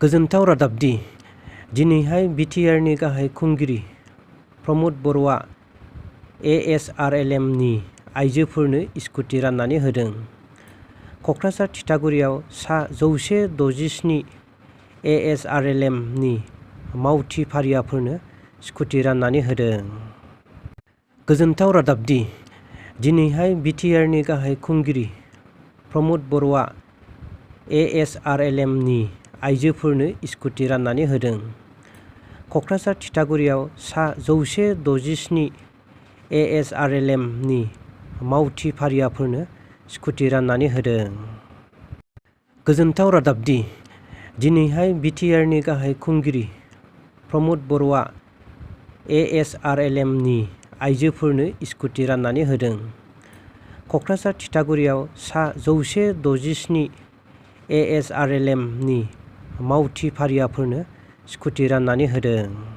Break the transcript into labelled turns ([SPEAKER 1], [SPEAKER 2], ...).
[SPEAKER 1] गोजोनथाव रादाबदि दिनैहाय BTR नि गाहाय खुंगिरि प्रमद बर'आ ASRLM नि आइजोफोरनो स्कुटि राननानै होदों। क'क्राझार थिथागुरियाव सा 167 ASRLM नि मावथि फारियाफोरनो स्कुटि राननानै होदों। गोजोनथाव रादाबदि दिनैहाय BTR नि गाहाय खुंगिरि प्रमद बर'आ ASRLM नि आइजोफोरनो स्कुटि राननानै होदों। क'क्राझार थिथागुरियाव सा 167 ASRLM नि मावथि फारियाफोरनो स्कुटि राननानै होदों। गोजोनथाव रादाबदि दिनैहाय BTR नि गाहाय खुंगिरि प्रमद बर'आ ASRLM नि आइजोफोरनो स्कुटि राननानै होदों। क'क्राझार थिथागुरियाव सा 167 ASRLM नि मावथि फारियाफोरनो स्कुटि राननानै होदों।